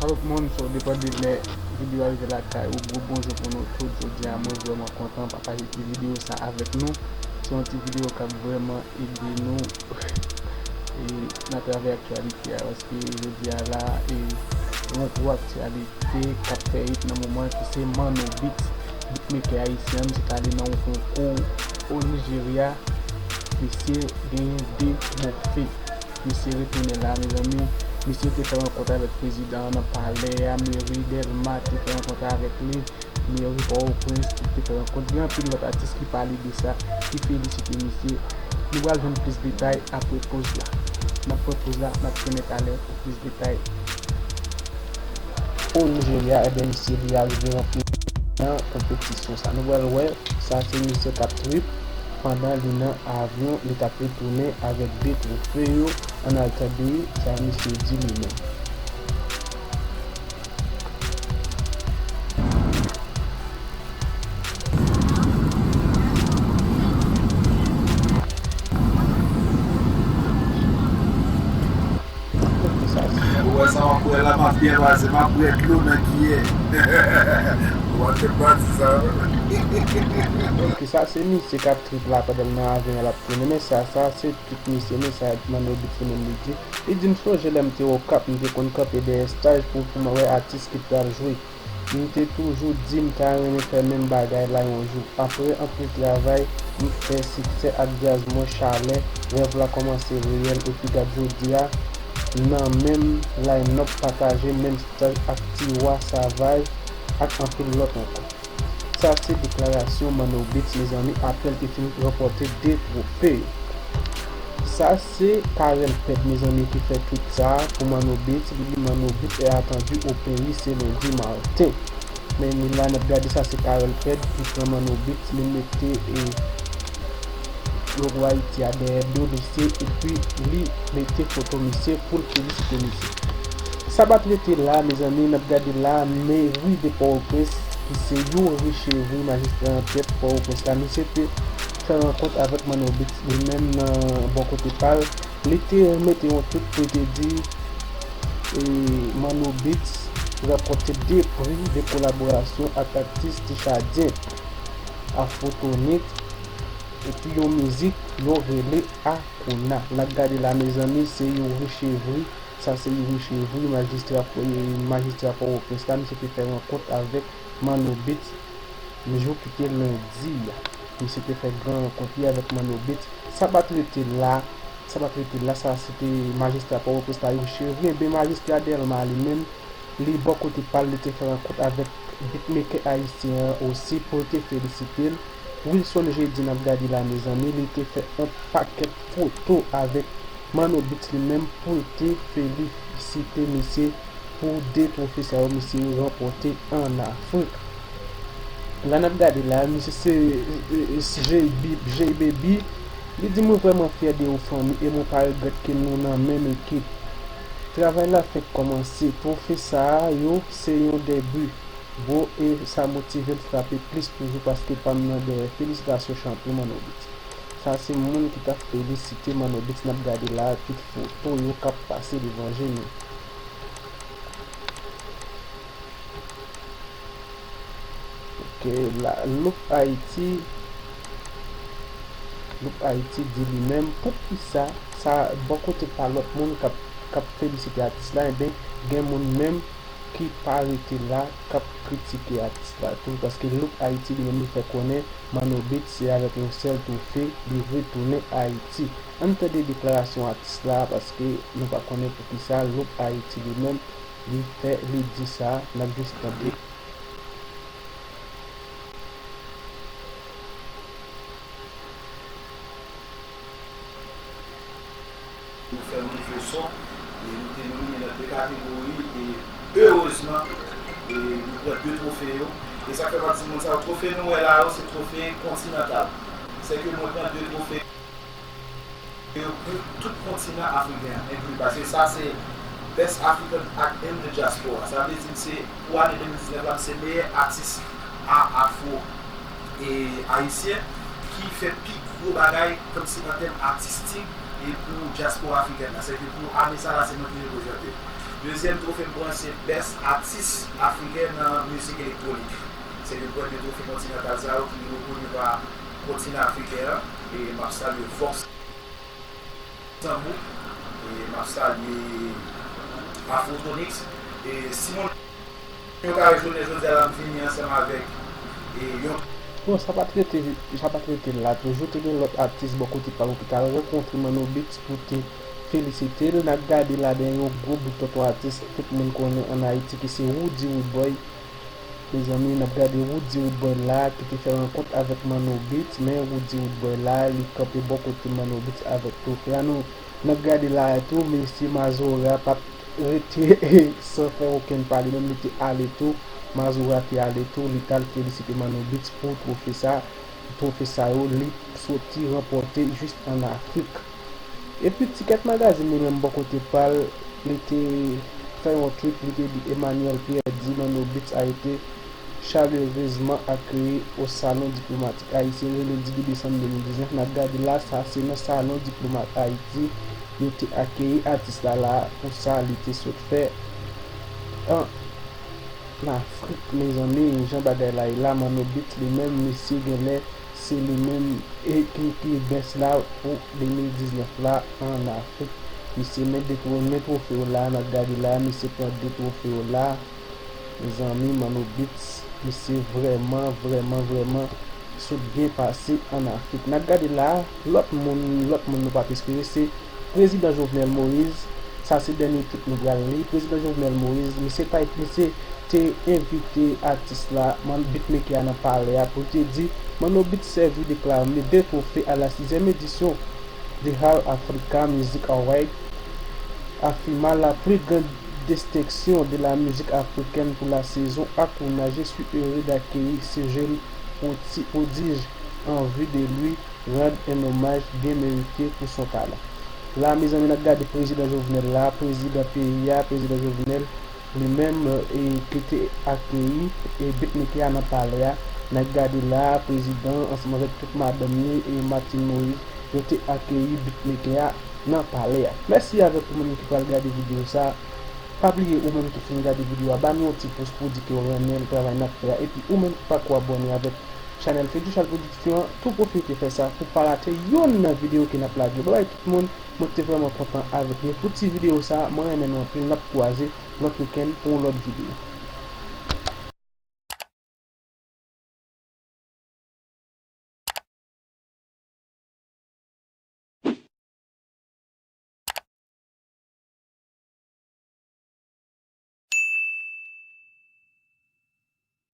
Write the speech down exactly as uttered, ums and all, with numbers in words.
Tout moun, so depann de lè videyo a rive lakay ou, gwo bonjou pou nou tout. Jodi a, mwen vrèman kontan pataje ti videyo sa avèk nou. Se yon ti videyo k ap vrèman ede nou e, nan travè aktyalite a, paske jodi a la, e, yon gwo aktyalite k ap fè hit nan moman ki se Manno Beats, beatmaker ayisyen an, misye t ale nan yon konkou o Nijerya, misye genyen de twofe. Misye retounen la, mezanmi. Misye te fè rankont avèk prezidan an nan palè a, meri Dèlma te fè rankont avèk li, meri Pòtoprens tou te fè rankont. Gen anpil lòt atis ki pale de sa, ki felisite misye. Nou pral jwenn plis detay apre poz la. N ap pran poz la, n ap tounen talè pou plis detay. O Nijerya, ebyen, misye li arive rantre nan konpetisyon sa. Nou pral wè, sa se misye k ap trip pandan li nan avyon, li t ap retounen avèk de twofe yo. Ann al tande sa misye di li menm. Ou wè sa w ap bwè la, m ap byen pase, m ap bwè dlo nan kiyè. Ou pa t konn pati sa, non? Donk, sa se misye k ap trip la pandan l nan avyon an, l ap tounen. Men sa, sa se tout misye, men sa Manno Beats li menm li di. Li di, "M sonje lè m te Okap, m te konn kanpe dèyè staj pou, pou m wè atis ki pral jwe. M te toujou di m ta renmen fè menm bagay la yon jou. Apre anpil travay, m fè siksè ak djaz mwen, chalè, rèv la kòmanse reyèl, epi gad jodi a, nan menm line-up, pataje menm staj ak Tiwa Savage ak anpil lòt ankò." Sa se deklarasyon Manno Beats, mezanmi, apre l te fin ranpòte de twofe yo. Sa se Carel Ped, mezanmi, ki fè tweet sa a pou Manno Beats. Li di, "Manno Beats est attendu au pays ce lundi matin." Men ni la n ap gade, sa se Carel Ped ki pran Manno Beats, li mete, e, logo Ayiti a dèyè do misye, epi li mete foto misye pou l felisite misye. Sa pa t rete la, mezanmi, n ap gade la, meri de Pòtoprens, ki se Youri Chevry, majistra an tèt Pòtoprens la, misye te fè rankont avèk Manno Beats li menm nan bò kote pa l. Li te mete yon tweet pou l te di, e, Manno Beats ranpòte de pri de kolaborasyon ak atis Tichadyen, Afrotonik, epi yon mizik yo rele Akona. N ap gade la, mezanmi, se Youri Chevry. Sa se Youri Chevry, majistra, e, majistra Pòtoprens la. Misye te fè rankont avèk Manno Beats jou ki te lendi a. Misye te fè gran rankont li avèk Manno Beats. Sa pa t rete la. Sa pa t rete la. Sa se te majistra Pòtoprens la, Youri Chevry. Ebyen, majistra Dèlma li menm, li bò kote pa l, li te fè rankont avèk beatmaker ayisyen an osi pou l te felisite l. Wilson Jeudi n ap gade la, mezanmi, li te fè yon pakèt foto avèk Manno Beats li menm pou l te felisite misye pou de twofe sa yo misye ranpòte ann Afrik. La n ap gade la, misye se, e, e, J B, J Baby. Li di, "Mwen vrèman fyè de ou, fanmi, e mwen pa regrèt ke nou nan menm ekip. Travay la fenk kòmanse. Twofe sa a yo se yon debi, bro, e sa motive m frape plis toujou paske pa m nan dèyè. Felisitasyon, chanpyon Manno Beats." Sa se moun ki t ap felisite Manno Beats, n ap gade la, tout foto yo k ap pase devan je nou. Ok, la, Look Haiti, Look Haiti di li menm, poukisa sa bò kote pa lòt moun k ap, k ap felisite atis la, enben, gen moun menm ki pa rete la, k ap kritike atis la tou, paske Look Haiti li menm li fè konnen Manno Beats se avèk yon sèl twofe li retounen Ayiti. Ann tande deklarasyon atis la, paske nou pa konnen poukisa Look Haiti li menm li fè, li di sa, n ap jis tande. Nou fè yon efò, e nou te nomine nan de kategori, e erezman, e nou pran de twofe yo. E sa k fè pati moun sa yo, twofe nou wè la yo, se twofe kontinantal. Sèke mwen pran de twofe yo pou tout kontinan afriken an enkli, paske sa se Best African Act in the Diaspora. Sa vle di m se, pou ane de mil diznèf la, m se meyè atis a afro e ayisyen ki fè pi gwo bagay kòmsi an tèm atistik e pou dyaspora afrikèn nan. Sèke pou ane sa la, se mwen ki reprezante. Dezyèm twofe m pran se Best Atis Afriken nan mizik elektwonik. Se youn premye twofe kontinantal sa yo ki rekoni pa kontinan afriken an. E m ap salye Vox Tambou, e m ap salye Afrotronics. E si moun yo ka wè jounen jodi a la, m vini ansanm avèk e yon Bon, sa pa t rete, sa pa t rete la. Toujou te gen lòt atis bò kote pa yo ki t al rankontre Manno Beats pou te felisite l. N ap gade la dèyè yon gwo bout tonton atis tout moun konnen ann Ayiti ki se Roody Roodboy. Mezanmi, n ap gade Roody Roodboy la ki te fè rankont avèk Manno Beats, men Roody Roodboy la, li kanpe bò kote Manno Beats avèk twofe a. Nou, n ap gade la tou, mesye Mazora pa t rete san fè okenn pa, li menm li te ale tou. Mazora te ale tou, li t al felisite Manno Beats pou twofe sa, twofe sa yo li soti ranpòte jis ann Afrik. Epi Ticket Magazine li menm bò kote pa l, li te fè yon tweet, li te di Emmanuel Pierre di Manno Beats a été chaleureusement accueilli au Salon diplomatique haïtien, rele Didi Desanm de mil diznèf. N ap gade la, sa se nan Salon Diplomat Ayiti yo te akeyi atis la la pou sa li te sot fè an Afrik, mezanmi, jan bagay la ye la, Manno Beats li menm, misye genlè se li menm e ki, ki best la pou de mil diznèf la ann Afrik. Misye men de two-, men twofe yo la, n ap gade la, misye pran de twofe yo la. Mezanmi, Manno Beats, misye vrèman, vrèman, vrèman sot byen pase ann Afrik. N ap gade la, lòt moun, lòt moun nou p ap espere, se Prezidan Jovenel Moïse. Sa se dènye tweet nou pral li. Prezidan Jovenel Moïse, misye pa, misye te envite atis la, man, beatmaker a nan palè a, pou l te di, Manno Beats servi de clown de twofe à la sixième édition de All Africa Music Award, affirma la plus grande distinction de la musique africaine pour la saison Akouna. Je suis heureux d'accueillir ce jeune prodi-, prodige en vue de lui rendre un hommage bien mérité pour son talent. La, mezanmi, n ap gade prezidan Jovenel la, prezidan peyi a, prezidan Jovenel, li menm, e, ki te akeyi, e, beatmaker a nan palè a. N ap gade la, prezidan, ansanm avèk tout madanm li, e, Martine Moïse, yo te akeyi beatmaker a nan palè a. Mèsi avèk ou menm ki pral gade videyo sa. Pa bliye ou menm ki fin gade videyo a, ba nou yon ti pous pou di ke w renmen travay n ap fè a. Epi ou menm ki pako abòne avèk chanèl Feduchal Production an, tou pwofite fè sa pou pa rate youn nan videyo ke n ap lage. Babay tout moun, mwen te vrèman kontan avèk nou pou ti videyo sa. Mwen renmen nou anpil, n ap kwaze lòt wikenn pou yon lòt videyo.